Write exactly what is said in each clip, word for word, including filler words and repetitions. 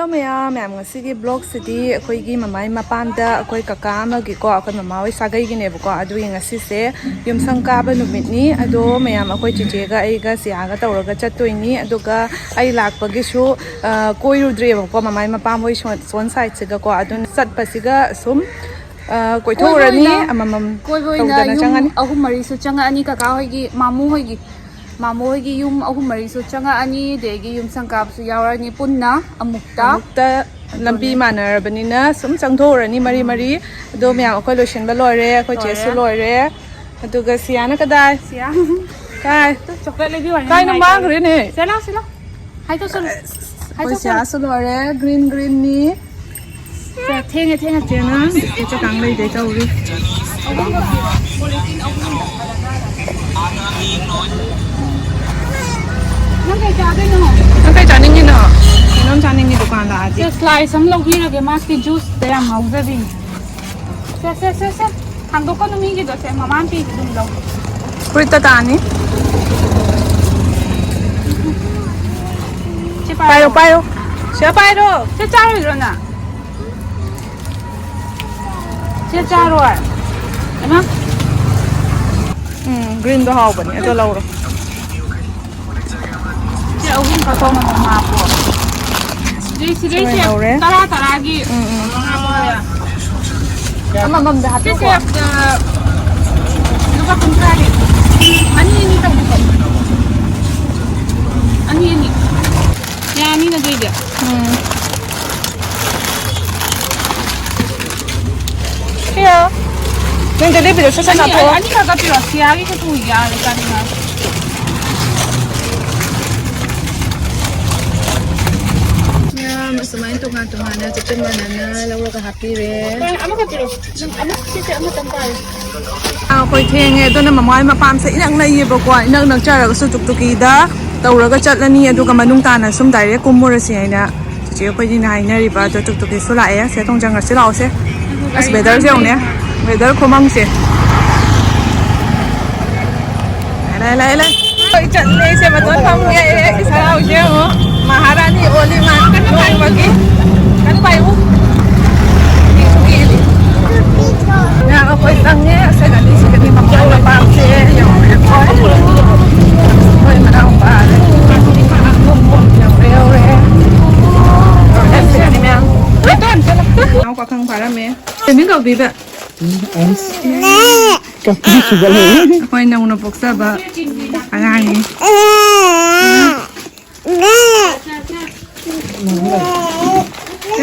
Hello ꯃꯌꯥꯝ, ꯃꯌꯥꯝ ꯉꯁꯤꯒꯤ ꯕ꯭ꯂꯣꯛꯁꯤꯗꯤ ꯑꯩꯈꯣꯏꯒꯤ ꯃꯃꯥꯏ ꯃꯄꯥꯝꯗ ꯑꯩꯈꯣꯏ ꯀꯀꯥ ꯑꯃꯒꯤꯀꯣ, ꯑꯩꯈꯣꯏ ꯃꯃꯥ ꯍꯣꯏ ꯁꯥꯒꯩꯒꯤꯅꯦꯕꯀꯣ꯫ ꯑꯗꯨꯒꯤ ꯉꯁꯤꯁꯦ ꯌꯨꯝꯁꯪ ꯀꯥꯕ ꯅꯨꯃꯤꯠꯅꯤ꯫ ꯑꯗꯣ ꯃꯌꯥꯝ ꯑꯩꯈꯣꯏ ꯆꯤꯆꯦꯒ ꯑꯩꯒ ꯁꯤꯌꯥꯒ ꯇꯧꯔꯒ ꯆꯠꯇꯣꯏꯅꯤ꯫ ꯑꯗꯨꯒ ꯑꯩ ꯂꯥꯛꯄꯒꯤꯁꯨ ꯑ, ꯀꯣꯏꯔꯨꯗ꯭ꯔꯦꯕꯀꯣ ꯃꯃꯥꯏ ꯃꯄꯥꯝ ꯍꯣꯏ ꯁꯣꯟ ꯁꯣꯟ ꯁꯥꯏꯠꯁꯤꯒꯀꯣ꯫ ꯑꯗꯨꯅ ꯆꯠꯄꯁꯤꯒ ꯁꯨꯝ ꯑ, ꯀꯣꯏꯊꯣꯛꯎꯔꯅꯤ꯫ ꯀꯣꯏꯕ ꯑꯣꯏꯅ ꯑꯃꯃꯝ ꯀꯣꯏꯕ ꯑꯣꯏꯅ ꯇꯧꯗꯅ ꯌꯨꯝ ꯆꯪꯉꯅꯤ꯫ ꯑꯍꯨꯝ ꯃꯔꯤꯁꯨ ꯆꯪꯉꯛꯑꯅꯤ ꯀꯀꯥ ꯍꯣꯏꯒꯤ, ꯃꯥꯃꯣ ꯍꯣꯏꯒꯤ꯫ ꯃꯥꯃꯣ ꯍꯣꯏꯒꯤ ꯌꯨꯝ ꯑꯍꯨꯝ ꯃꯔꯤꯁꯨ ꯆꯪꯉꯛꯑꯅꯤ, ꯑꯗꯒꯤ ꯌꯨꯝꯁꯪ ꯀꯥꯕꯁꯨ ꯌꯥꯎꯔꯅꯤ ꯄꯨꯟꯅ ꯑꯃꯨꯛꯇ꯫ ꯑꯃꯨꯛꯇ ꯂꯝꯕꯤ ꯑꯗꯨꯅꯦ꯫ ꯃꯥꯟꯅꯔꯕꯅꯤꯅ ꯁꯨꯝ ꯆꯪꯊꯣꯛꯎꯔꯅꯤ ꯃꯔꯤ ꯃꯔꯤ꯫ ꯑꯗꯣ ꯃꯌꯥꯝ ꯑꯩꯈꯣꯏ ꯂꯣꯏꯁꯤꯟꯕ ꯂꯣꯏꯔꯦ, ꯑꯩꯈꯣꯏ ꯆꯦꯁꯨ ꯂꯣꯏꯔꯦ꯫ ꯂꯣꯏꯔꯦ꯫ ꯑꯗꯨꯒ ꯁꯤꯌꯥꯅ ꯀꯗꯥꯏ? ꯁꯤꯌꯥ꯫ ꯀꯥꯏ? ꯇꯨ ꯆꯣꯀ꯭ꯂꯦꯠ ꯂꯩꯕꯤꯌꯨ ꯍꯥꯏꯅ ꯀꯥꯏꯅ ꯅꯨꯡꯉꯥꯏꯇꯧꯔꯦ꯫ ꯃꯥꯡꯈ꯭ꯔꯦꯅꯦ? ꯁꯤꯌꯥ ꯂꯥꯎ, ꯁꯤ ꯂꯥꯎ꯫ ꯑꯩꯈꯣꯏ ꯍꯥꯏꯗꯣꯛꯆꯔꯣ꯫ ꯁꯤꯌꯥꯁꯨ ꯂꯣꯏꯔꯦ, ꯒ꯭ꯔꯤꯟ ꯒ꯭ꯔꯤꯟꯅꯤ꯫ ꯁꯦ, ꯊꯦꯡꯉꯦ, ꯊꯦꯡꯉꯦ꯫ ꯆꯦꯅ ꯕꯤꯁꯀꯤꯠꯁꯦ ꯀꯥꯡ ꯂꯩꯗꯣꯏ ꯇꯧꯔꯤ꯫ ꯅꯪ ꯀꯩ ꯆꯥꯗꯣꯏꯅꯣ? ꯅꯪ ꯀꯩ ꯆꯥꯅꯤꯡꯉꯤꯅꯣ? ꯀꯩꯅꯣꯝ ꯆꯥꯅꯤꯡꯉꯤ ꯗꯨꯀꯥꯟ ꯂꯥꯛꯑꯗꯤ꯫ ꯁꯦ, ꯁ꯭ꯂꯥꯏꯁ ꯑꯃ ꯂꯧꯕꯤꯔꯒꯦ, ꯃꯥꯁꯤ ꯖꯨꯁꯇ ꯌꯥꯝ ꯉꯥꯎꯖꯕꯤ꯫ ꯁꯦ, ꯁꯦ, ꯁꯦ, ꯁꯦ꯫ ꯍꯥꯡꯗꯣꯛꯀꯅꯨ ꯃꯤꯒꯤꯗꯣ, ꯁꯦ, ꯃꯃꯥꯅ ꯄꯤꯕꯗꯨꯝ ꯂꯧ꯫ ꯐꯨꯔꯤꯠꯇ ꯇꯥꯅꯤ꯫ ꯁꯤ ꯄꯥꯏꯌꯣ, ꯄꯥꯏꯌꯣ꯫ ꯄꯥꯏꯌꯣ꯫ ꯁꯤꯗ ꯄꯥꯏꯔꯣ꯫ ꯁꯤ ꯆꯥꯔꯣꯏꯗ꯭ꯔꯣ ꯅꯪ? ꯁꯤ ꯆꯥꯔꯣꯏ꯫ ꯏꯃꯥ꯫ ꯎꯝ, ꯒ꯭ꯔꯤꯟꯗꯣ ꯍꯥꯎꯕꯅꯦ, ꯑꯗꯣ ꯂꯧꯔꯣ꯫ ꯁꯤ ꯑꯍꯨꯝ ꯈꯛꯇ ꯑꯃꯃꯝ ꯍꯥꯞꯄꯣ꯫ ꯁꯤꯗꯩ, ꯁꯤꯗꯩꯁꯦ ꯁꯨꯃꯥꯏꯅ ꯂꯧꯔꯦ꯫ ꯇꯔꯥ ꯇꯔꯥꯒꯤ ꯎꯝ, ꯎꯝ꯫ ꯍꯥꯞꯄꯣ ꯍꯥꯏꯕ꯫ ꯑꯃꯃꯝꯗ ꯁꯤꯁꯦ, ꯍꯥꯞꯄꯤꯌꯨꯀꯣ꯫ ꯑ, ꯂꯨꯄꯥ ꯀꯨꯟꯊ꯭ꯔꯥꯒꯤ꯫ ꯑꯅꯤ, ꯑꯅꯤ ꯇꯧꯕꯤꯀꯣ꯫ ꯑꯅꯤ, ꯑꯅꯤ꯫ ꯌꯥꯅꯤꯅ ꯑꯗꯨꯏꯗꯤ꯫ ꯎꯝ꯫ ꯁꯤꯌꯥ꯫ ꯅꯪ ꯖꯤꯂꯤꯕꯤꯗꯣ ꯁꯠ ꯁꯠ ꯑꯅꯤ, ꯆꯥꯊꯣꯛꯑꯣ꯫ ꯑꯅꯤ ꯈꯛꯇ ꯄꯤꯔꯛꯑꯣ꯫ ꯁꯤꯌꯥꯒꯤꯁꯨ ꯄꯨꯒꯦ, ꯑꯥꯗ ꯆꯥꯅꯤꯡꯉꯦ꯫ ꯃꯌꯥꯝ ꯑꯁꯨꯃꯥꯏꯅ ꯇꯣꯉꯥꯟ ꯇꯣꯉꯥꯟꯅ ꯆꯦꯆꯟ ꯃꯥꯟꯅꯅ ꯂꯧꯔꯒ ꯍꯥꯞꯄꯤꯔꯦ꯫ ꯑꯃꯈꯛ ꯄꯤꯔꯛꯑꯣ꯫ ꯅꯪ ꯑꯃ, ꯁꯤꯁꯦ ꯑꯃꯇꯪ ꯄꯥꯏꯌꯨ꯫ ꯑꯩꯈꯣꯏ ꯊꯦꯡꯉꯦ, ꯑꯗꯨꯅ ꯃꯃꯥ ꯍꯣꯏ ꯃꯄꯥꯝꯁꯦ ꯏꯅꯛ ꯅꯛꯏꯌꯦꯕꯀꯣ, ꯏꯅꯛ ꯅꯛꯆꯔꯒꯁꯨ ꯇꯨꯛꯇꯨꯀꯤꯗ ꯇꯧꯔꯒ ꯆꯠꯂꯅꯤ, ꯑꯗꯨꯒ ꯃꯅꯨꯡ ꯇꯥꯅ ꯁꯨꯝ ꯗꯥꯏꯔꯦꯛ ꯀꯨꯝꯃꯨꯔꯁꯤ ꯍꯥꯏꯅ ꯆꯤꯆꯦ ꯑꯩꯈꯣꯏꯅꯤꯅ ꯍꯥꯏꯅꯔꯤꯕ꯫ ꯑꯗꯣ ꯇꯨꯛꯇꯨꯀꯤꯁꯨ ꯂꯥꯛꯑꯦ, ꯁꯦ ꯊꯣꯡ ꯆꯪꯉꯁꯤ ꯂꯥꯛꯑꯣꯁꯦ꯫ ꯑꯁ, ꯋꯦꯗꯔꯁꯦ ꯌꯦꯡꯉꯨꯅꯦ, ꯋꯦꯗꯔ ꯈꯨꯃꯪꯁꯦ꯫ ꯂꯥꯛꯑꯦ, ꯂꯥꯛꯑꯦ, ꯂꯥꯛꯑꯦ꯫ ꯑꯩꯈꯣꯏ ꯆꯠꯂꯦ, ꯁꯦ ꯃꯇꯣꯟ ꯐꯝ ꯌꯥꯏꯔꯦ꯫ ꯏꯁ, ꯍꯔꯥꯎꯁꯦ ꯌꯦꯡꯉꯣ, ꯃꯍꯥꯔꯥꯅꯤ ꯑꯣꯜꯂꯤ ꯃꯥ ꯅꯣꯡꯃꯒꯤ꯫ ꯄꯥꯈꯪ ꯐꯥꯔꯝꯃꯦ꯫ ꯇꯦꯃꯤꯡ ꯀꯧꯕꯤꯕ꯫ ꯀꯞꯄꯤ ꯁꯤꯗ ꯂꯩ꯫ ꯑꯩꯈꯣꯏ ꯅꯧꯅ ꯄꯣꯛꯆꯕ ꯑꯉꯥꯡꯅꯤ꯫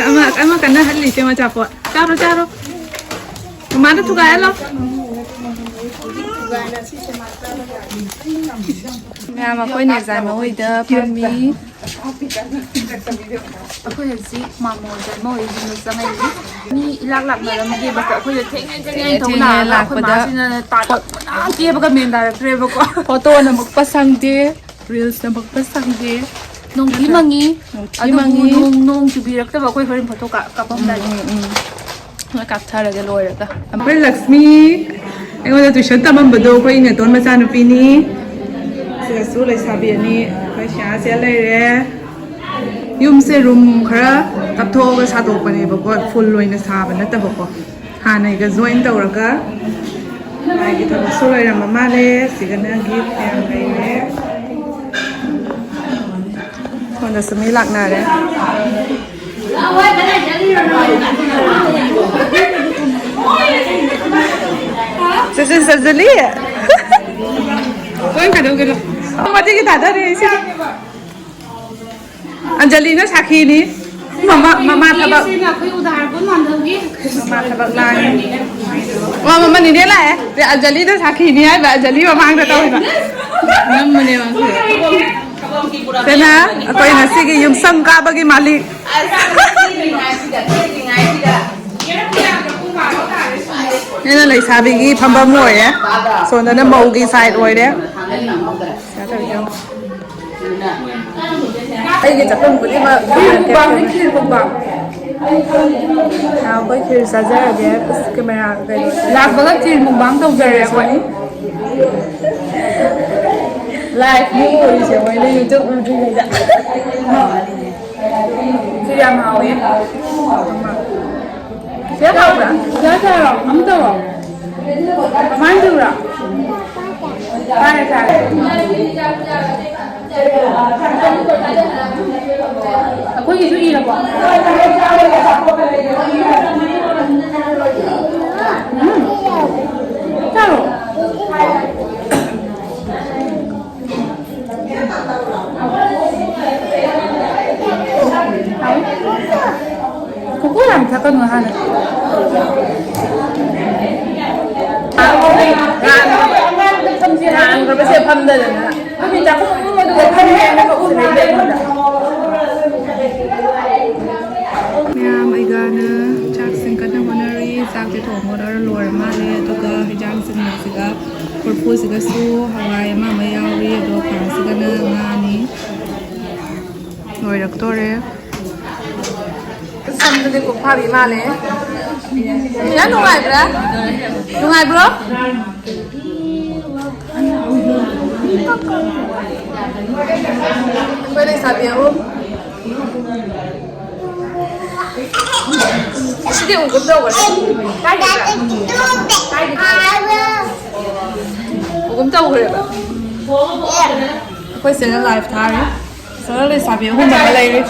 ꯑꯃ, ꯑꯃ ꯀꯟꯅ ꯍꯜꯂꯤꯁꯦ ꯃꯆꯥꯄꯣꯠ꯫ ꯆꯥꯔꯣ, ꯆꯥꯔꯣ꯫ ꯃꯃꯥꯗ ꯊꯨꯒꯥꯏꯍꯜꯂꯣ꯫ ꯃꯌꯥꯝ ꯑꯩꯈꯣꯏ ꯅꯦꯖꯥꯏꯃ ꯍꯣꯏꯗ ꯐꯝꯃꯤ꯫ ꯑꯩꯈꯣꯏ ꯍꯧꯖꯤꯛ ꯃꯥꯃꯣ ꯖꯥꯏꯃ ꯍꯣꯏ ꯌꯨꯝꯗ ꯆꯪꯉꯛꯏ꯫ ꯃꯤ ꯏꯂꯥꯛ ꯂꯥꯛꯅꯔꯝꯗꯦꯕꯀꯣ꯫ ꯑꯩꯈꯣꯏꯗꯣ ꯊꯦꯡꯉꯦ ꯊꯦꯡꯉꯦ ꯊꯦꯡꯉꯦ ꯊꯣꯛꯂꯛꯑꯒ ꯑꯩꯈꯣꯏ ꯂꯥꯛꯄꯗ ꯃꯥꯁꯤꯅ ꯇꯥꯟ ꯐꯣ-, ꯀꯦꯕꯒ ꯃꯦꯟ ꯇꯥꯔꯛꯇ꯭ꯔꯦꯕꯀꯣ꯫ ꯐꯣꯇꯣ ꯅꯝꯃꯛꯄ ꯁꯪꯗꯦ, ꯔꯤꯜꯁ ꯅꯝꯃꯛꯄ ꯁꯪꯗꯦ꯫ ꯅꯣꯡꯊꯤ ꯃꯪꯉꯤ꯫ ꯅꯣꯡꯊꯤ ꯑꯗꯨꯕꯨ ꯃꯪꯉꯤ꯫ ꯅꯣꯡ, ꯅꯣꯡ ꯆꯨꯕꯤꯔꯛꯇꯕ ꯑꯩꯈꯣꯏ ꯍꯣꯔꯦꯟ ꯐꯣꯇꯣ ꯀꯥꯞ-, ꯀꯥꯞꯄꯝꯗꯥꯏꯗ꯫ ꯎꯝ, ꯎꯝ, ꯎꯝ꯫ ꯍꯣꯏ, ꯀꯥꯞꯊꯔꯒꯦ ꯂꯣꯏꯔꯒ꯫ ꯑꯩꯈꯣꯏ ꯂꯛꯁꯃꯤ ꯑꯩꯉꯣꯟꯗ ꯇꯨꯏꯁꯟ ꯇꯝꯃꯝꯕꯗꯣ ꯑꯩꯈꯣꯏ ꯅꯦꯇꯣꯟ ꯃꯆꯥꯅꯨꯄꯤꯅꯤ꯫ ꯁꯤꯗꯁꯨ ꯂꯩꯁꯥꯕꯤ ꯑꯅꯤ ꯑꯩꯈꯣꯏ ꯁꯤꯌꯥ ꯁꯤꯌꯥ ꯂꯩꯔꯦ꯫ ꯌꯨꯝꯁꯦ ꯔꯨꯝ ꯈꯔ ꯇꯞꯊꯣꯛꯑꯒ ꯁꯥꯗꯣꯛꯄꯅꯦꯕꯀꯣ, ꯐꯨꯜ ꯑꯣꯏꯅ ꯁꯥꯕ ꯅꯠꯇꯕꯀꯣ꯫ ꯍꯥꯟꯅꯩꯒ ꯖꯣꯏꯟ ꯇꯧꯔꯒ ꯃꯥꯒꯤ ꯊꯕꯛꯁꯨ ꯂꯣꯏꯔꯝꯕ ꯃꯥꯜꯂꯦ꯫ ꯁꯤꯒꯅ ꯒꯤꯐ ꯃꯌꯥꯝ ꯂꯩꯔꯦ꯫ ꯁꯣꯝꯗꯁꯨ ꯃꯤ ꯂꯥꯛꯅꯔꯦ꯫ ꯆꯦꯆꯦ ꯁꯔꯖꯂꯤ꯫ ꯂꯣꯏ ꯀꯩꯗꯧꯒꯦꯔꯣ? ꯃꯇꯤꯒꯤ ꯊꯥꯗꯔꯦ ꯏꯆꯦ꯫ ꯑꯟꯖꯂꯤꯅ ꯁꯥꯈꯤꯅꯤ꯫ ꯃꯃꯥ, ꯃꯃꯥ ꯊꯕꯛ꯫ ꯏꯆꯦꯅ ꯑꯩꯈꯣꯏ ꯎꯗꯥꯔꯒꯨꯟ ꯃꯥꯟꯗꯧꯒꯤ꯫ ꯃꯃꯥ ꯊꯕꯛ ꯂꯥꯡꯉꯤ꯫ ꯃꯥ ꯃꯃꯥ ꯅꯤꯅꯦ ꯂꯥꯛꯑꯦ꯫ ꯁꯦ ꯑꯟꯖꯂꯤꯅ ꯁꯥꯈꯤꯅꯤ ꯍꯥꯏꯕ, ꯑꯟꯖꯂꯤ ꯃꯃꯥꯡꯗ ꯇꯧꯔꯤꯕ꯫ ꯅꯝꯕꯅꯦ ꯃꯥꯁꯨ꯫ ꯁꯤꯅ ꯑꯩꯈꯣꯏ ꯉꯁꯤꯒꯤ ꯌꯨꯝꯁꯪ ꯀꯥꯕꯒꯤ ꯃꯥꯂꯤꯛ꯫ ꯑꯩꯅ ꯂꯩꯁꯥꯕꯤꯒꯤ ꯐꯝꯐꯝ ꯑꯣꯏꯔꯦ꯫ ꯁꯣꯝꯗꯅ ꯃꯧꯒꯤ ꯁꯥꯏꯠ ꯑꯣꯏꯔꯦ꯫ ꯑꯩꯒꯤ ꯆꯠꯐꯝ ꯈꯨꯗꯤꯡꯃꯛ ꯈꯤꯔ ꯃꯨꯛꯕꯥꯡꯅꯤ, ꯈꯤꯔ ꯃꯨꯛꯕꯥꯡ꯫ ꯑꯩꯈꯣꯏ ꯈꯤꯔ ꯆꯥꯖꯔꯒꯦ꯫ ꯑꯁ, ꯀꯦꯃꯦꯔꯥ ꯀꯩꯅꯣ ꯂꯥꯛꯄꯒ ꯈꯤꯔ ꯃꯨꯛꯕꯥꯡ ꯇꯧꯖꯔꯦ ꯑꯩꯈꯣꯏ꯫ ꯂꯥꯏꯐꯅꯤ ꯑꯣꯏꯔꯤꯁꯦ, ꯃꯣꯏꯅ ꯌꯨꯇ꯭ꯌꯨꯕ ꯎꯗ꯭ꯔꯤꯉꯩꯗ꯫ ꯁꯤ ꯌꯥꯝ ꯍꯥꯎꯋꯦ꯫ ꯁꯤ ꯍꯥꯎꯕ꯭ꯔꯥ? ꯁꯤꯗ ꯆꯥꯔꯣ, ꯑꯃ ꯇꯧꯔꯣ꯫ ꯀꯃꯥꯏꯅ ꯇꯧꯕ꯭ꯔꯥ? ꯆꯥꯔꯦ, ꯆꯥꯔꯦ꯫ ꯑꯩꯈꯣꯏꯒꯤꯁꯨ ꯏꯔꯕꯣ? ꯀꯣꯀꯣ ꯌꯥꯝ ꯊꯛꯀꯅꯨ ꯍꯥꯟꯅ꯫ ꯉꯥꯟꯈ꯭ꯔꯕꯁꯦ ꯐꯝꯗꯗꯅ꯫ ꯅꯨꯃꯤꯠ ꯆꯥꯛꯈꯨꯝ ꯑꯗꯨꯒ ꯐꯝꯃꯦ ꯍꯥꯏꯅ ꯀꯧꯁꯤꯜꯂꯛꯏꯁꯦ ꯑꯩꯉꯣꯟꯗ꯫ ꯃꯌꯥꯝ ꯑꯩꯒꯥꯅ ꯆꯥꯛꯁꯤꯡ ꯀꯟꯅ ꯍꯣꯠꯅꯔꯤ꯫ ꯆꯥꯛꯁꯦ ꯊꯣꯡꯕ ꯂꯣꯏꯔ ꯂꯣꯏꯔ ꯃꯥꯜꯂꯦ꯫ ꯑꯗꯨꯒ ꯍꯤꯟꯖꯥꯡꯁꯤꯡ ꯑꯁꯤꯒ ꯀꯣꯔꯐꯨꯁꯤꯒꯁꯨ ꯍꯋꯥꯏ ꯑꯃ ꯑꯃ ꯌꯥꯎꯔꯤ꯫ ꯑꯗꯣ ꯈꯥꯡꯁꯤꯒꯅ ꯉꯥꯅꯤ꯫ ꯂꯣꯏꯔꯛꯇꯣꯔꯦ꯫ ꯁꯝꯗꯨꯗꯤ ꯀꯣꯛꯐꯥꯕꯤ ꯃꯥꯜꯂꯦ꯫ ꯌꯥꯝ ꯅꯨꯡꯉꯥꯏꯕ꯭ꯔꯥ? ꯅꯨꯡꯉꯥꯏꯕ꯭ꯔꯣ? ꯑꯩꯈꯣꯏ ꯂꯩꯁꯥꯕꯤ ꯑꯍꯨꯝ꯫ ꯁꯤꯗꯤ ꯑꯃꯨꯛ ꯀꯨꯝ ꯇꯧꯈ꯭ꯔꯦ꯫ ꯑꯃꯨꯛ ꯀꯨꯝ ꯇꯧꯈ꯭ꯔꯦꯕ꯫ ꯑꯩꯈꯣꯏ ꯁꯤꯗ ꯂꯥꯏꯚ ꯊꯥꯔꯤ꯫ ꯁꯤꯗ ꯂꯩꯁꯥꯕꯤ ꯑꯍꯨꯝ ꯑꯃ ꯂꯩꯔꯤ꯫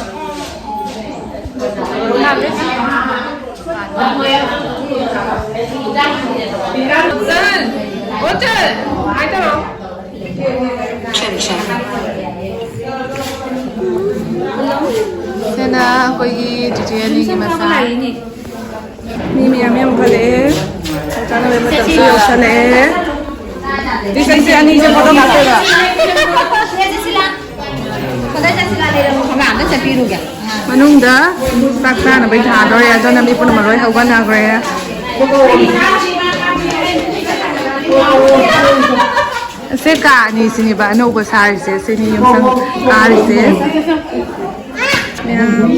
ꯁꯤꯅ ꯑꯩꯈꯣꯏꯒꯤ ꯆꯤꯆꯦ ꯑꯅꯤꯒꯤ ꯃꯆꯥ꯫ ꯃꯤ ꯃꯌꯥꯝ ꯌꯥꯝꯈꯠꯂꯛꯑꯦ꯫ ꯆꯥꯛ ꯆꯥꯅꯕꯩ ꯃꯇꯝꯁꯨ ꯌꯧꯁꯜꯂꯛꯑꯦ꯫ ꯆꯤꯆꯦ ꯑꯅꯤꯁꯦ ꯐꯣꯇꯣ ꯀꯥꯞꯇꯣꯏꯔꯣ? ꯃꯅꯨꯡꯗ ꯆꯥꯛ ꯆꯥꯅꯕꯩ ꯊꯥꯗꯣꯔꯦ꯫ ꯑꯗꯨꯅ ꯃꯤ ꯄꯨꯝꯅꯃꯛ ꯂꯣꯏ ꯍꯧꯒꯠꯅꯈ꯭ꯔꯦ꯫ ꯑꯁꯦ ꯀꯥ ꯑꯅꯤꯁꯤꯅꯦꯕ ꯑꯅꯧꯕ ꯁꯥꯔꯤꯁꯦ꯫ ꯁꯤꯅꯤ ꯌꯨꯝꯁꯪ ꯀꯥꯔꯤꯁꯦ꯫ ꯃꯌꯥꯝ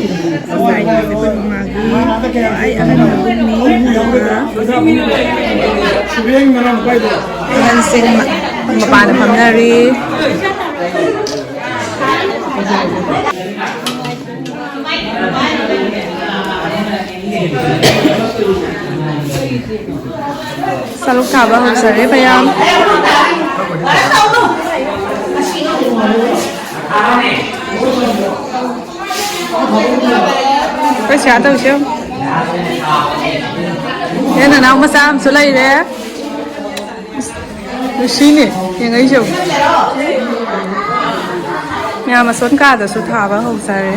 ꯁꯥꯏꯁꯦ ꯑꯩꯈꯣꯏ ꯃꯃꯥꯒꯤ ꯈ꯭ꯋꯥꯏ ꯑꯍꯟ ꯃꯕꯨꯡꯅꯤ꯫ ꯑꯍꯟꯁꯤꯡ ꯃꯄꯥꯟꯗ ꯐꯝꯅꯔꯤ꯫ ꯁꯔꯨꯛ ꯊꯥꯕ ꯍꯧꯖꯔꯦ ꯃꯌꯥꯝ꯫ ꯑꯩꯈꯣꯏ ꯁꯤꯌꯥ ꯇꯧꯁꯦ꯫ ꯑꯦ, ꯅꯅꯥꯎ ꯃꯆꯥ ꯑꯃꯁꯨ ꯂꯩꯔꯦ꯫ ꯁꯤꯅꯦ ꯌꯦꯡꯉꯛꯏꯁꯦ꯫ ꯃꯌꯥꯝ ꯑꯁꯣꯟ ꯀꯥꯗꯁꯨ ꯊꯥꯕ ꯍꯧꯖꯔꯦ꯫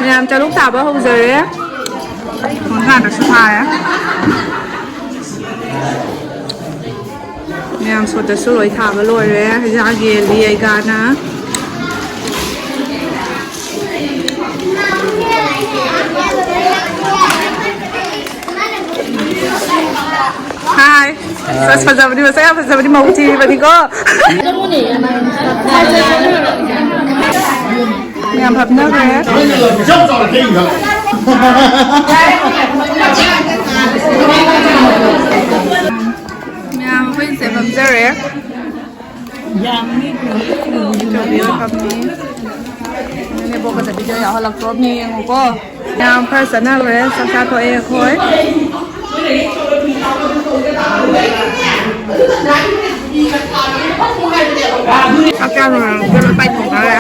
ꯃꯌꯥꯝ ꯆꯔꯨꯛ ꯊꯥꯕ ꯍꯧꯖꯔꯦ꯫ ꯃꯈꯥꯗꯁꯨ ꯊꯥꯔꯦ꯫ ꯃꯌꯥꯝ ꯁꯣꯠꯇꯁꯨ ꯂꯣꯏ ꯊꯥꯕ ꯂꯣꯏꯔꯦ꯫ ꯍꯤꯟꯖꯥꯡ ꯌꯦꯜꯂꯤ ꯑꯩꯒꯥꯅ꯫ ꯍꯥꯏ꯫ ꯁꯁ, ꯐꯖꯕꯅꯤ, ꯃꯁꯛ ꯌꯥꯝ ꯐꯖꯕꯅꯤ, ꯃꯧ ꯊꯤꯔꯤꯕꯅꯤꯀꯣ꯫ ꯃꯌꯥꯝ ꯍꯥꯞꯅꯈ꯭ꯔꯦ꯫ ꯃꯌꯥꯝ ꯑꯩꯈꯣꯏꯁꯦ ꯐꯝꯖꯔꯦ꯫ ꯏꯆꯧꯕꯤ ꯍꯣꯏ ꯐꯝꯃꯤ꯫ ꯅꯦꯕꯣꯛꯀꯗ ꯚꯤꯗꯤꯑꯣ ꯌꯥꯎꯍꯜꯂꯛꯇ꯭ꯔꯣ? ꯃꯤ ꯌꯦꯡꯉꯨꯀꯣ꯫ ꯌꯥꯝ ꯈꯔ ꯆꯠꯅꯈ꯭ꯔꯦ, ꯆꯥꯛ ꯆꯥꯊꯣꯛꯑꯦ ꯑꯩꯈꯣꯏ꯫ ꯆꯥꯛ ꯆꯥ ꯂꯣꯏꯔꯒ ꯂꯣꯏ ꯄꯥꯏꯊꯣꯛꯅꯔꯦ꯫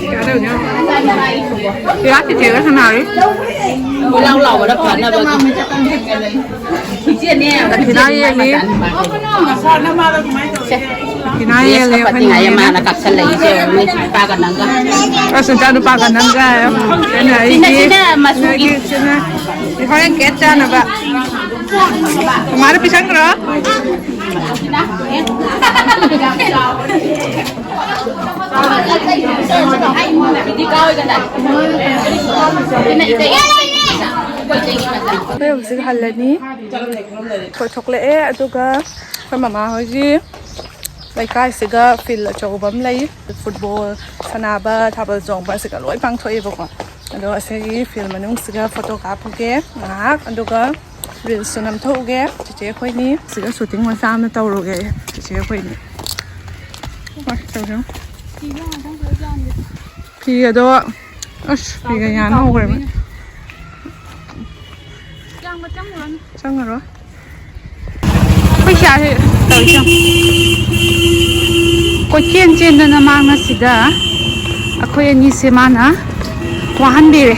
ꯀꯩꯅꯣ ꯇꯧꯅꯤ꯫ ꯄꯤꯌꯥ ꯆꯤꯆꯦꯒ ꯁꯥꯟꯅꯔꯤ꯫ ꯀꯣꯏꯂꯥꯎ ꯂꯥꯎꯕꯅ ꯐꯅꯕꯒꯤ꯫ ꯏꯆꯦꯅꯦ꯫ ꯗꯈꯤꯅꯥ ꯌꯦꯜꯂꯤ꯫ ꯁꯦ, ꯗꯈꯤꯅꯥ ꯌꯦꯜꯂꯦ ꯐꯠꯇꯤꯉꯥꯏ ꯑꯩꯈꯣꯏꯅ꯫ ꯃꯥꯅ ꯀꯥꯞꯁꯜꯂꯛꯏꯁꯦ ꯌꯦꯡꯉꯨꯅꯦ, ꯅꯨꯄꯥꯒ ꯅꯪꯒ꯫ ꯑꯁ, ꯏꯆꯥ ꯅꯨꯄꯥꯒ ꯅꯪꯒ꯫ ꯎꯝ꯫ ꯑꯩꯅ ꯁꯤꯅ, ꯑꯩꯒꯤ ꯁꯤꯅ ꯃꯆꯨꯒꯤ꯫ ꯅꯣꯏꯒꯤ ꯁꯤꯅ ꯍꯣꯔꯦꯟ ꯀꯦꯛ ꯆꯥꯅꯕ꯫ ꯃꯃꯥꯗ ꯄꯤꯁꯟꯈ꯭ꯔꯣ꯫ ꯑꯩꯈꯣꯏ ꯍꯧꯖꯤꯛ ꯍꯜꯂꯅꯤ꯫ ꯑꯩꯈꯣꯏ ꯊꯣꯛꯂꯛꯑꯦ, ꯑꯗꯨꯒ ꯑꯩꯈꯣꯏ ꯃꯃꯥ ꯍꯣꯏꯒꯤ ꯂꯩꯀꯥꯏꯁꯤꯒ ꯐꯤꯜ ꯑꯆꯧꯕ ꯑꯃ ꯂꯩ꯫ ꯐꯨꯠꯕꯣꯜ ꯁꯥꯟꯅꯕ, ꯊꯥꯕꯜ ꯆꯣꯡꯕ ꯑꯁꯤꯒ ꯂꯣꯏ ꯄꯥꯡꯊꯣꯛꯑꯦꯕꯀꯣ꯫ ꯑꯗꯣ ꯑꯁꯤꯒꯤ ꯐꯤꯜ ꯃꯅꯨꯡꯁꯤꯒ ꯐꯣꯇꯣ ꯀꯥꯞꯄꯨꯒꯦ ꯉꯥꯏꯍꯥꯛ, ꯑꯗꯨꯒ ꯔꯤꯜꯁꯁꯨ ꯅꯝꯊꯣꯛꯎꯒꯦ꯫ ꯆꯤꯆꯦ ꯑꯩꯈꯣꯏꯅꯤ ꯁꯤꯗ ꯁꯨꯇꯤꯡ ꯃꯆꯥ ꯑꯃ ꯇꯧꯔꯨꯒꯦ꯫ ꯆꯤꯆꯦ ꯑꯩꯈꯣꯏꯅꯤ꯫ ꯍꯣꯏ, ꯇꯧꯖꯧ꯫ ꯐꯤ ꯑꯗꯣ ꯑꯁ, ꯐꯤꯒ ꯌꯥꯟ ꯍꯧꯈ꯭ꯔꯦꯕ꯫ ꯆꯪꯉꯔꯣꯏ꯫ ꯑꯩꯈꯣꯏ ꯁꯤꯌꯥꯁꯦ ꯇꯧꯔꯤꯁꯦ ꯌꯦꯡꯉꯣ꯫ ꯀꯣꯏꯆꯦꯟ ꯆꯦꯟꯗꯅ ꯃꯥꯡ ꯑꯁꯤꯗ ꯑꯩꯈꯣꯏ ꯑꯅꯤꯁꯦ ꯃꯥꯅ ꯋꯥꯍꯟꯕꯤꯔꯦ꯫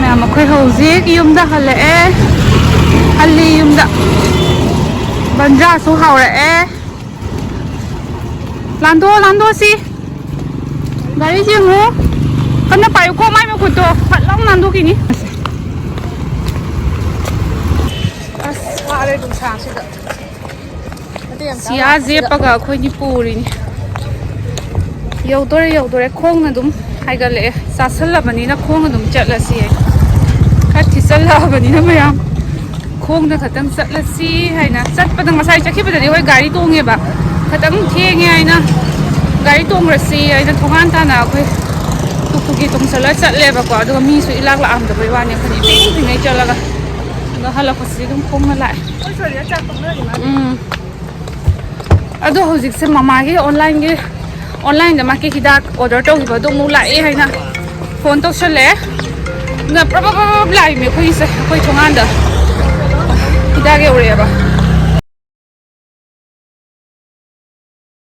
ꯃꯌꯥꯝ, ꯑꯩꯈꯣꯏ ꯍꯧꯖꯤꯛ ꯌꯨꯝꯗ ꯍꯜꯂꯛꯑꯦ꯫ ꯍꯜꯂꯤ ꯌꯨꯝꯗ꯫ ꯕꯟꯗ꯭ꯔꯥꯁꯨ ꯍꯧꯔꯛꯑꯦ꯫ ꯂꯥꯟꯗꯣꯛꯑꯣ, ꯂꯥꯟꯗꯣꯛꯑꯣ ꯁꯤ꯫ ꯒꯥꯔꯤꯁꯦ ꯌꯦꯡꯉꯨ꯫ ꯀꯟꯅ ꯄꯥꯏꯌꯨꯀꯣ, ꯃꯥꯏ ꯃꯈꯨꯠꯇꯣ ꯐꯠ ꯂꯥꯎꯅ ꯅꯥꯟꯊꯣꯛꯈꯤꯅꯤ꯫ ꯑꯁ, ꯋꯥꯔꯦ ꯅꯨꯡꯁꯥꯁꯤꯗ꯫ ꯃꯇꯦꯛ ꯑꯃ ꯆꯥ ꯁꯤꯌꯥ ꯂꯥꯛꯄꯁꯤꯗ꯫ ꯖꯦꯞꯄꯒ ꯑꯩꯈꯣꯏꯅꯤ ꯄꯨꯔꯤꯅꯤ꯫ ꯌꯧꯗꯣꯔꯦ, ꯌꯧꯗꯣꯔꯦ꯫ ꯈꯣꯡꯅ ꯑꯗꯨꯝ ꯍꯥꯏꯒꯠꯂꯛꯑꯦ꯫ ꯆꯥꯁꯜꯂꯕꯅꯤꯅ ꯈꯣꯡꯅ ꯑꯗꯨꯝ ꯆꯠꯂꯁꯤ꯫ ꯈꯔ ꯊꯤꯆꯜꯂꯛꯑꯕꯅꯤꯅ ꯃꯌꯥꯝ꯫ ꯈꯣꯡꯗ ꯈꯛꯇꯪ ꯆꯠꯂꯁꯤ ꯍꯥꯏꯅ ꯆꯠꯄꯗ, ꯉꯁꯥꯏ ꯆꯠꯈꯤꯕꯗꯗꯤ ꯍꯣꯏ ꯒꯥꯔꯤ ꯇꯣꯡꯉꯦꯕ, ꯈꯤꯇꯪ ꯊꯦꯡꯉꯦ ꯍꯥꯏꯅ ꯒꯥꯔꯤ ꯇꯣꯡꯈ꯭ꯔꯁꯤ ꯍꯥꯏꯅ ꯊꯣꯡꯒꯥꯟ ꯇꯥꯅ ꯑꯩꯈꯣꯏ ꯇꯨꯛ ꯇꯨꯛꯀꯤ ꯇꯣꯡꯁꯜꯂ ꯆꯠꯂꯦꯕꯀꯣ꯫ ꯑꯗꯨꯒ ꯃꯤꯁꯨ ꯏꯂꯥꯛ ꯂꯥꯛꯑꯝꯗꯕꯩ ꯋꯥꯅꯤ, ꯑꯩꯈꯣꯏꯅ ꯏꯊꯦꯡ ꯊꯦꯡꯅꯩ ꯆꯠꯂꯒ꯫ ꯑꯗꯣ ꯍꯜꯂꯛꯄꯁꯤꯗꯤ ꯑꯗꯨꯝ ꯈꯣꯡꯅ ꯂꯥꯛꯑꯦ꯫ ꯎꯝ꯫ ꯑꯗꯣ ꯍꯧꯖꯤꯛꯁꯦ ꯃꯃꯥꯒꯤ ꯑꯣꯟꯂꯥꯏꯟꯒꯤ, ꯑꯣꯟꯂꯥꯏꯟꯗ ꯃꯥꯒꯤ ꯍꯤꯗꯥꯛ ꯑꯣꯔꯗꯔ ꯇꯧꯈꯤꯕꯗꯣ ꯑꯃꯨꯛ ꯂꯥꯛꯑꯦ ꯍꯥꯏꯅ ꯐꯣꯟ ꯇꯧꯁꯜꯂꯛꯑꯦ꯫ ꯑꯗꯨꯅ ꯄ꯭ꯔꯞ ꯄ꯭ꯔꯞ ꯄ꯭ꯔꯞ ꯂꯥꯛꯏꯃꯤ ꯑꯩꯈꯣꯏꯒꯤꯁꯦ, ꯑꯩꯈꯣꯏ ꯊꯣꯡꯒꯥꯟꯗ ꯍꯤꯗꯥꯛ ꯌꯧꯔꯛꯑꯦꯕ꯫